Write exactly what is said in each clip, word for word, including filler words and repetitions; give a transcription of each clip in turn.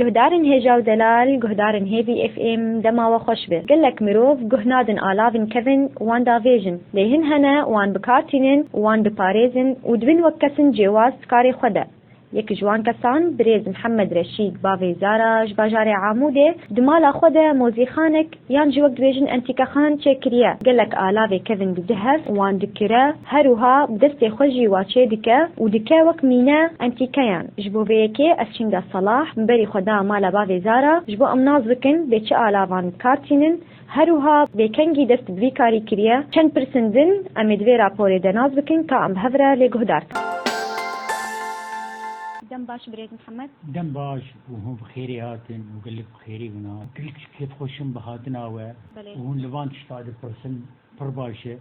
Guhdarên hêja û delal, guhdarên Hêvî F M, dema we xweş be. Gelek mirov guh nadin alavên kevin wan davêjin. Lê hin hene wan bi kar tînin, wan diparêzin û dibin wek kesin cêwaz di karê xwe de. Yek ji wan kesan, birêz Mihemed Reşîd, bavê Zara, ji bajarê Amûdê, di mala xwe de mozîxanek yan jî wek dibêjin entîkexan çêkiriye. Gelek alavê kevin dide hev, wan dikire, her wiha bi destê xwe jî wa çêdike û dike wek mîne entîkeyan. Ji bo vê yekê ez çînga Salah, min berî xwe da mala bavê Zara, ji bo em nas bikin bê çi alavan bi kar tînin, her wiha bê kengî dest bi vî karî kiriye. Çend pirsên din em ê di vê raporê de nas bikin ka em bi hev re lê guhdar kin. Dem baş birêz Mihemed. Dem baş û hûn bi xêrê hatin û gelek bi xêrê bûna. Gelek jî kêfxweş im bi hatina we. Belê. Û hûn li van tişta dipirsin, pir baş e.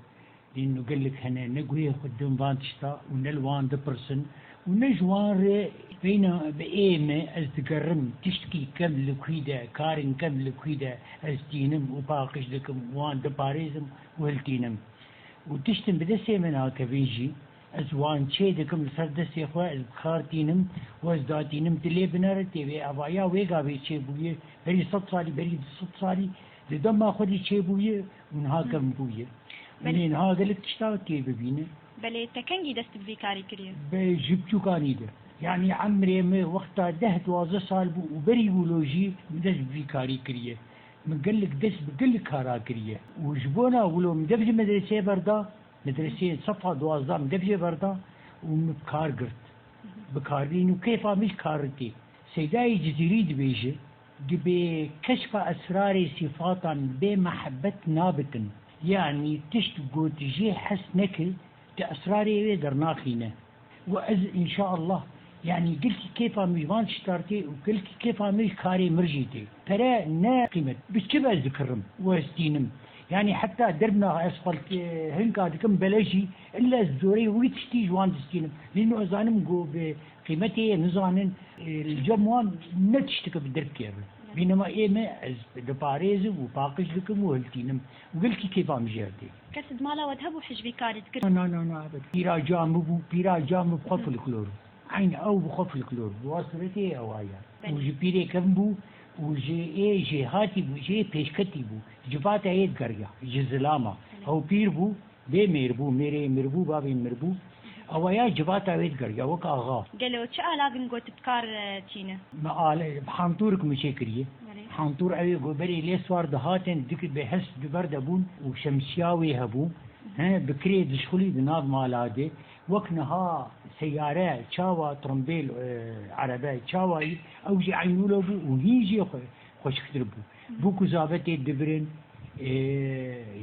Lê nu gelek hene ne guhê xwe didin van tişta û ne li wan dipirsin û ne ji wan re beyna bi ê me ez digerim tiştkî kem li kû de, karên kem li kû de ez tînim û paqij dikim û wan diparêzim û hiltînim. Û tiştin bi destê me nakevin jî, ez wan çê dikim li ser destê xwe, ez bi kar tînim û ez datînim, tu lê binere tê vê eva ya wê gavê çêbûye, berî sed salî, berî du sed salî, di dema xwe de çêbûye û niha Hı. kevn bûye. Belê. Û niha gelek tişta tê bibîne. Belê, te kengî dest bi vî karî kiriye? Be, ji biçûkanî de. Yanî emrê me wexta deh duwazdeh sal bû û berî wilo jî min dest bi vî karî kiriye. Min gelek dest bi gelek kara kiriye. Û ji bona wilo min dev ji medresê berda, medreseyê sefa duwazdeh min dev jê berda û min bi kar girt. Bi kar bîn û kêfa min ji kar tê. Seydayê Cizîrî dibêje, Dibê keşfa esrarê sîfatan bê mehebet nabitin. Yanî tişt ku tu jê hez nekî, tu esrarê wê dernaxîne. Û ez înşaallah, yanî gelkî kêfa min ji van tiştar tê û gelkî kêfa min ji karê mir jî tê. Pere ne qîmet. Bi çi be ez dikirim û ez tînim? Yanî heta derbna ez xwelk, e, hinka dikim bele jî, illa ez zorê wî tiştî ji wan distînim. Lê nu ez zanim ku bi qîmetê yê nizanin, e, li cem wan ne tiştike bi derb keve. Bînema ê me ez diparêzim û paqij dikim û hiltînim. Û gelkî kêfa min jê re tê. Kes di mala we de hebû hej vî karî dikir? Na, na, na, ebed. Pîra ca min bû, pîra ca min bi xwe folklor bû. Eyn ew bi xwe folklor bû. Wa sûretê ew aya. Belê. Û ji pîrê kevn bû û ji ê jêhatî bû, ji ê pêşketî bû. Civata yê digeriya, ji zilama. Belê. Ew pîr bû, bê mêr bû, mêrê mir bû, bavê mir bû. Ewa ya civata wê digeriya, wek axa. Gelo çi alavin got bi kar, e, tîne? Me ale, hantûrik min çê kiriye. Belê. Hantûr ew ê ku berê lê swar dihatin, dik bi hest di ber de bûn û şemsiya wê hebû. He, bi kirê dişxulî di nav mala de. Wek niha seyare, çawa, trombêl, e, erebe, çawa yî, ew jî eynû lo bû û hîn jî xwe-, xweşiktir bû. Bû ku zabetê dibirin, e,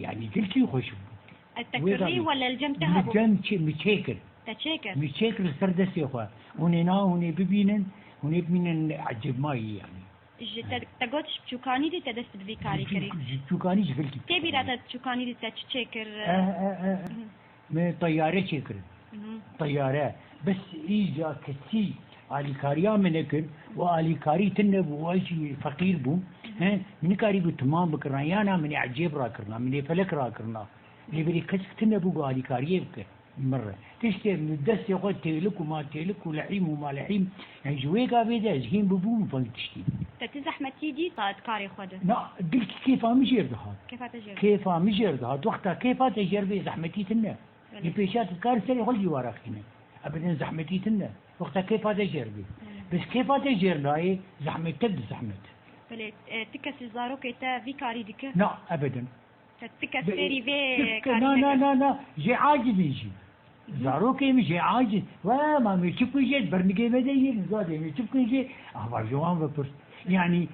yanî gelkî xweşik bû. E, te kirî wele li cem te hebû? Li cem çi, min çê kir. Te çê kir? Min çê kir li ser destê xwe. Hûn ê na, hûn ê bibînin, hûn ê bibînin ecêbmayî yanî. Ji te, te got ji biçûkanî dî te dest bi vî karî kirî? Ji biçû-, ji biçûkanî ji vilkî. Tê bîra te biçûkanî dî te çi çê kir? Eh, eh, eh. Mhm. Me teyare çêkirin. Mhm. Teyare. Bes îca kesî alîkariya min nekir û alîkarî tune bû û ez jî feqîr bûm. Mhm. He, min nikarîbû timam bikirina, yana min ê ecêb rakirina, min ê felek rakirina. Lê berî kesik tune bû ku alîkariyê bike. Min re. Tiştê min destê xwe têlik û ma têlik û lehîm û ma lehîm, yani ji wê gavê de ez hîn bibûm veng tiştî. Te ti zehmetî dît di karê xwe de? Na, dilkî kêfa min jêr dihat. Kêfa te jêr? Kêfa min jêr dihat. Wexta kêfa te jêr bê zehmetî tune. Belê. Li pêşiya tu dikar serê xwe jî waraxîne. Ebeden zehmetî tune. Wexta kêfa te jêr bê. Belê. Bes kêfa te jêr nayê, zehmet te di zehmet. Belê, e, ti kes li zarokê te vî karî dike? Na, ebeden. Te ti kes Be-, fêrî vê ti ke-, karî na, na, nekir? Na, na, jê aciz in jî. Mhm. Zarokê min jê aciz. We ma me çi bikin jê, bernigê me de yê, nizadê me çi bikin jê, ahval ji wan bipirs. Yani,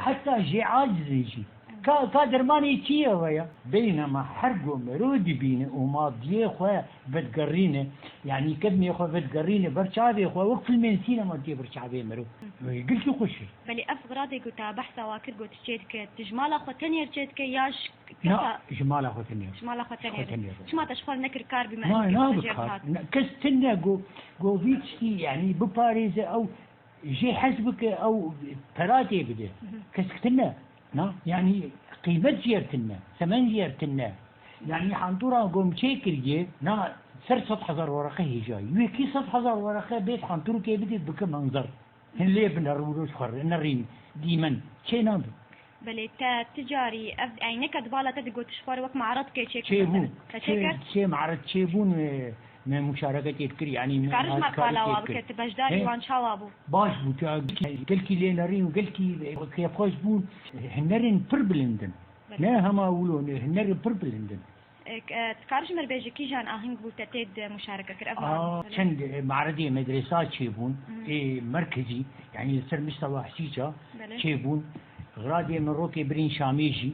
heta jê aciz in jî. Ka, ka dermanê çi ye we ya? Beynema her go mero dibîne û ma diyê xwe vedigerîne, yani kedmê xwe vedigerîne ber çavê xwe, wek filmên sînema tê ber çavê mero. Hı. Gilkî xweş e. Belê ev xiradê ku te behsa wa kir, got çê dike, tu ji mala xwe tenê re çê dike ya ji Na, kesa? Ji mala xwe tenê re. Ji mala xwe tenê re. Ji xwe tenê re. Çima te ji xwe nekir kar bî me Na, ez na, kar bi jêr kar. dihat? Na, kes tune go, go vî tiştî, yani biparêze ew jê hez bike, ew pera tê bide. Hı hı. Kesik tune. Na, yani qîmet jêr tune, semen jêr tune. Yani hantûra go min çê kiriye, na ser sed hezar wereqe hêjayî. Wekî sed hezar wereqe bêt hantûrikê bide bike menzer. Hin lê binerin û ji xwe re nerîn dîmen. Çê nabe. Belê, te ti carî ev eyneke di bala te digot, ji xwe re wek maret kê çêkir? Çêbû. Te çêkir? Çê, çê maret çêbûn, e, me muşareketê dikir, yanî me Dikarin ji me qala wa bike, tu beşdarî wan çawa bû? Baş bû, tu gelkî lê nerîn û gelkî kêfxweş bûn. Hinerên pir bilind in. Ne hema wilo ne, hinerên pir bilind in. Dikar ji mir bêje kîjan ahing bû te tê de muşareke kir ev Aa, çend maredê medresa çêbûn, ê merkezî, yanî li ser Mistewa Hesîça çêbûn. Xiradê min rokê birîn Şamê jî,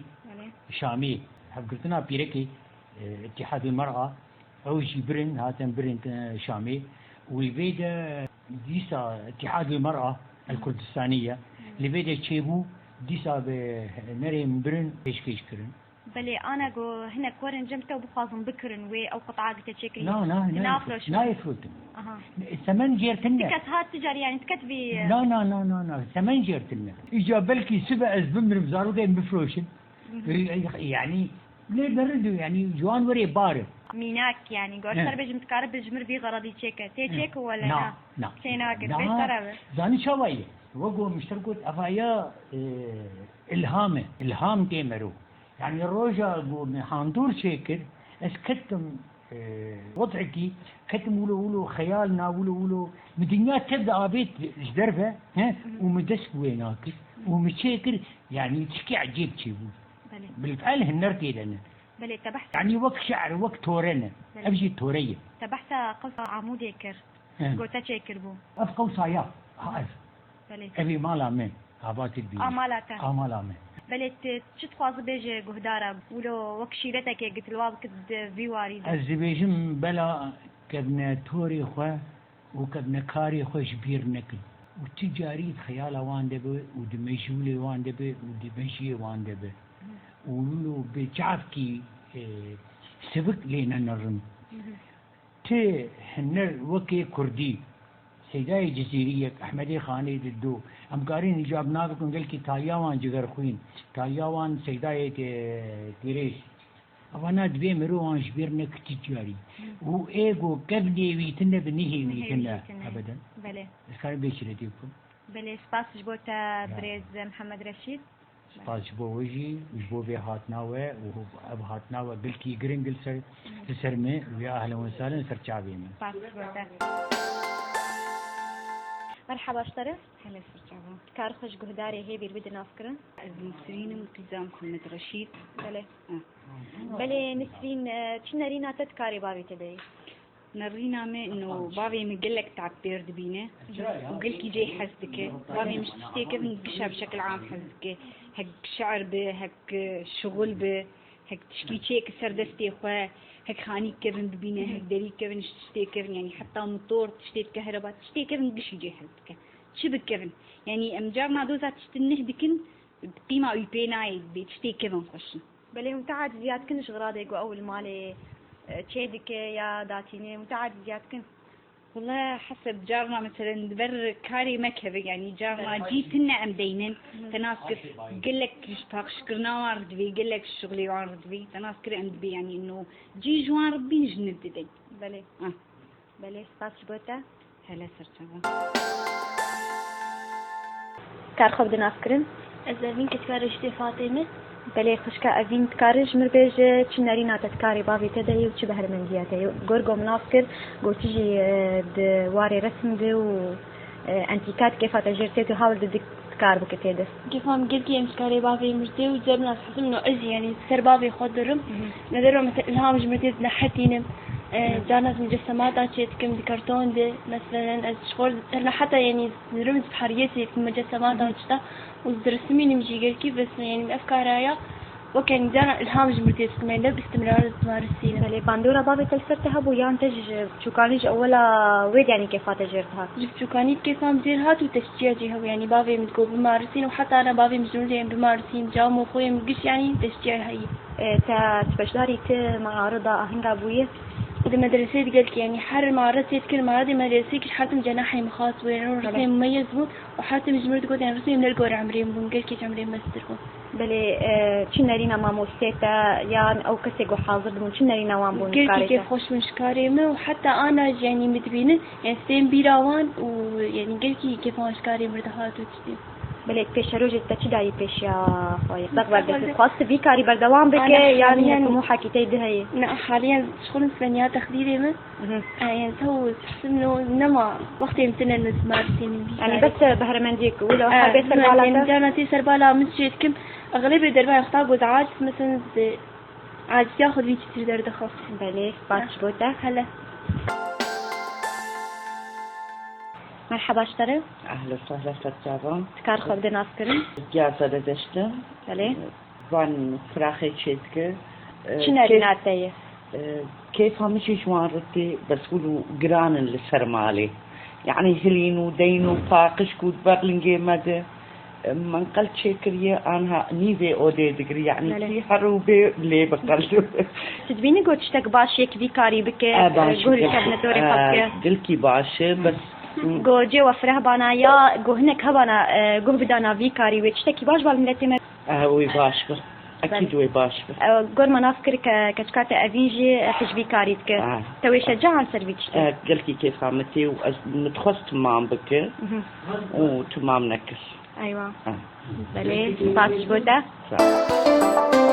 Şamê hevgirtina pîrekê, e, Îtîhadê Mer'a, ew jî birin, hatin birin, e, Şamê. Û li vê de dîsa Îtîhadê Mer'a El Kurdistanî ye. Li vê de çêbû, dîsa bi nerên birin pêşkêş kirin. Belê, ana go hinek werin cem te û bixwazin bikirin wê ew quta'a ki te çêkirî. Na, na, nayê firotin. Nayê firotin. Aha. Semen jêr tune. Ti kes hat ti carî, yanî ti kes vî. Na, na, na, na, na. Semen jêr tune. Îca belkî sibe ez bimirim, zarokên bifiroşin. Yanî lê derin, yanî ji wan werê bar e. Mînak, yanî gor ser bêjim, dikare bi ji mir vî xeredî çêke. Tê çêke wele na? Na. Tê nake. Bê sere be. Zanî çawa ye? Wek go min ji te re got, eva ya, e, îlham e. Îlham tê mero. Yanî roja ku min handor çêkir, ez ketim, e, wed'ekî, ketim wilo wilo xeyal na wilo wilo. Min dinya tev de avêt ji derve, he? Û min dest bi wê nakir. Û min çêkir, yanî tişkî ecêb çêbû. Belê. Bilfel hiner tê de ne. Belê, te behs. Yanî wek şi'r, wek tore ne. Belê. Ev jî tore ye. Te behsa qewsa Amûdê kir. He. Gote çêkiribû. Ev qewsa ya. Ha, ev. Belê. Ev ê mala me. Abatê dibîne. A mala te. A mala me. Belê, tu çi dixwazi bêje guhdara? Wilo wek şîretekê gitilwa bikit di vî warî de. Ez dibêjim bela kevne torê xwe û kevne karê xwe ji bîr nekin. Û tu carî di xeyala wan de be û di mejûlê wan de be û di mejiyê wan de be. Û wilo bi çavkî, e, sivik lê nenerin. Ti hiner wekê kurdî, Seydayê Cizîrî yek, Ehmedê Xanê di du, em karîn îca bi nav bikin gelkî taliya wan cigerxwîn, taliya wan Seydayê, e, dirêj. Evana divê mero wan ji bîr neke ti carî. Û ê go kevnê wî tine bi nihê wî tine. Ebeden. Belê. Ez karim vê şîretê bikim. Belê, spas ji bo te birêz Mihemed Reşîd. Spas ji bo we jî û ji bo vê hatina we û ev hatina we gelkî giring li ser, li ser me û ya ehlen we salen li ser çavê me. Spas ji bo te. Merhaba ji te re. Hele ser çava. Kar xwe ji guhdarê hê bîr bidin nas kirin. Ez Nesrîn im, qîza Mihemed Reşîd. Belê. Belê Nesrîn, e, çi nerîna te di karê bavê te de ye? Nerîna me ino bavê min gelek tab pêr dibîne û gelkî cê hez dike. Bavê min ji tiştê kevin gişa bi şekil am hez dike. Hek şi'r bi, hek şixul bi, hek tişkî çêke ser destê xwe, hek xanîk kevin bibîne, hek derî kevin ji tiştê kevin, yanî heta motor, tiştê dikereba, tiştê kevin gişî cê hez dike. Çi bikevin? Yanî em carna doza tiştin nih dikin, qîma wî pê nayê, dibê tiştê kevin xweş in. Belê hûn te aciziya dikin ji xiradê ku ew li malê, e, çê dike ya datînê, hûn te aciziya dikin? Wele heseb carna meselen li ber karê me keve, yanî carna cî tune em deynin. Te nas kir gelek ji paqijkirina wan re divê, gelek ji şixulê wan re divê. Te nas kir em dibê yanî ino cî ji wan re bîn ji nid dideyn. Belê. Ah. Belê, spas ji bo te. Hele ser çavan. Kar xwe bide nas kirin. Ez Evîn Ketkar Reşîdê Fatê me. Belê, xwişka Evîn, dikare ji mir bêje çi nerîna te di karê bavê te de ye û çi behremendî ya te ye? Gor ku min nas kir, gotî jî, e, di warê resim de û, e, entîka di kêfa te jêr tê, tu hewl didî kar bike tê de. Kêfa min gelkî em ji karê bavê min jî tê û cer nas hesibim no ez jî, yanî, ser bavê xwe dirim. Li derve mesela îlham ji min tê, dinehetînim. E, carna ez mucesemata çê dikim di karton de. Meselen ez ji xwe re heta, yanî, dirim, ez bi heriyê çê dikim mucesemata û tişta û ez dirisimînim jî gelkî, bes, yanî, ev kara ya weke, yanî, carna îlham ji min tê dikim, yanî, dev îstimrar ez dimarisînim. Belê, bandora bavê te li ser te hebû yan te ji çûkanî, ji ewela wê de, yanî, kêfa te jêr dihat? Ji çûkanî kêfa min jêr hat û teşciya jî hebû, yanî, bavê min digot bimarisîn û heta ana bavê min ji min re bimarisîn, cam û xwê min giş, yanî, teşciya heyî. E, te, tu beşdarî ti mearida ahinga bûyî? Di medresê de gelkî, yanî her mare çê dikin, mare di medresê kir, her tim cenahê min xas bû, yanî rûsê min meyez bû û her tim ji min re digot, yanî rûsê min li gor emrê min bûn, gelkî ji emrê min mestir bûn. Belê, e, çi nerîna mamostê te yan ew kesê ku hazir dibûn, çi nerîna wan bûn? Gelkî kêfxweş bûn ji karê min û heta ana jî, yanî min dibînin, yanî stêm bîra wan û yanî gelkî kêfa wan ji karê min re dihat û tiştî. Belê, pêşerojê te çi dayî pêşiya xwe yê? Mustaqbel de tu xwest vî karî berdewam bike yan haliyen hemû hekî tey di heye? Ne, haliyen şixulin sibeniya texdîrê min. Mhm. E, yani, taw, hesibno nema wextê min tine nizmar tênin vî Yani karî. Bes, e, behremendiyek wilo E, her bê ser bala te? Cana tê ser bala min çê dikim. Exlebê derba wexta ku diaciz, mesela, di aciziya xwe di vî çîtir derdixist. Belê, spas ji bo te. Hele. Merhaba ji te re. Ehlen sehlen, ser çavan. Dikar xwe bide naskirin. Diya Seredeştin. Belê. Van firaxê çê dike. E, Çi nerîna kêf-, te ye? E, kêfa min jî ji wan re tê, bes wilo giran in li ser malê. Yani hilîn û deyn û paqij ku di ber lingê me de, e, min qel çêkiriye, anha nîvê odê digir. Yani Belê. Kî her û bê lê bi qel. Tu dibînî ku tiştek baş yek vî karî bike, E, baş e, guh li bike. Ser netorê xwe E, bike? Gilkî baş e, bes Go cê we fireh bana ya go hinek hebana, e, guh bidana vî karî wê tiştekî baş ba miletê me. E, wê baş be. Ekîd wê baş be. E, gor me nas kir ke keçika te evîn jî, e, hijbî karî dike. Ah. Te wê şeca an ser vî tiştê? E, gelkî kêfa min tê û ez min dixwest timam bike Mhm. û timam nekir. Eywa. Ah. Belê, spas ji bo te. Sağ ol.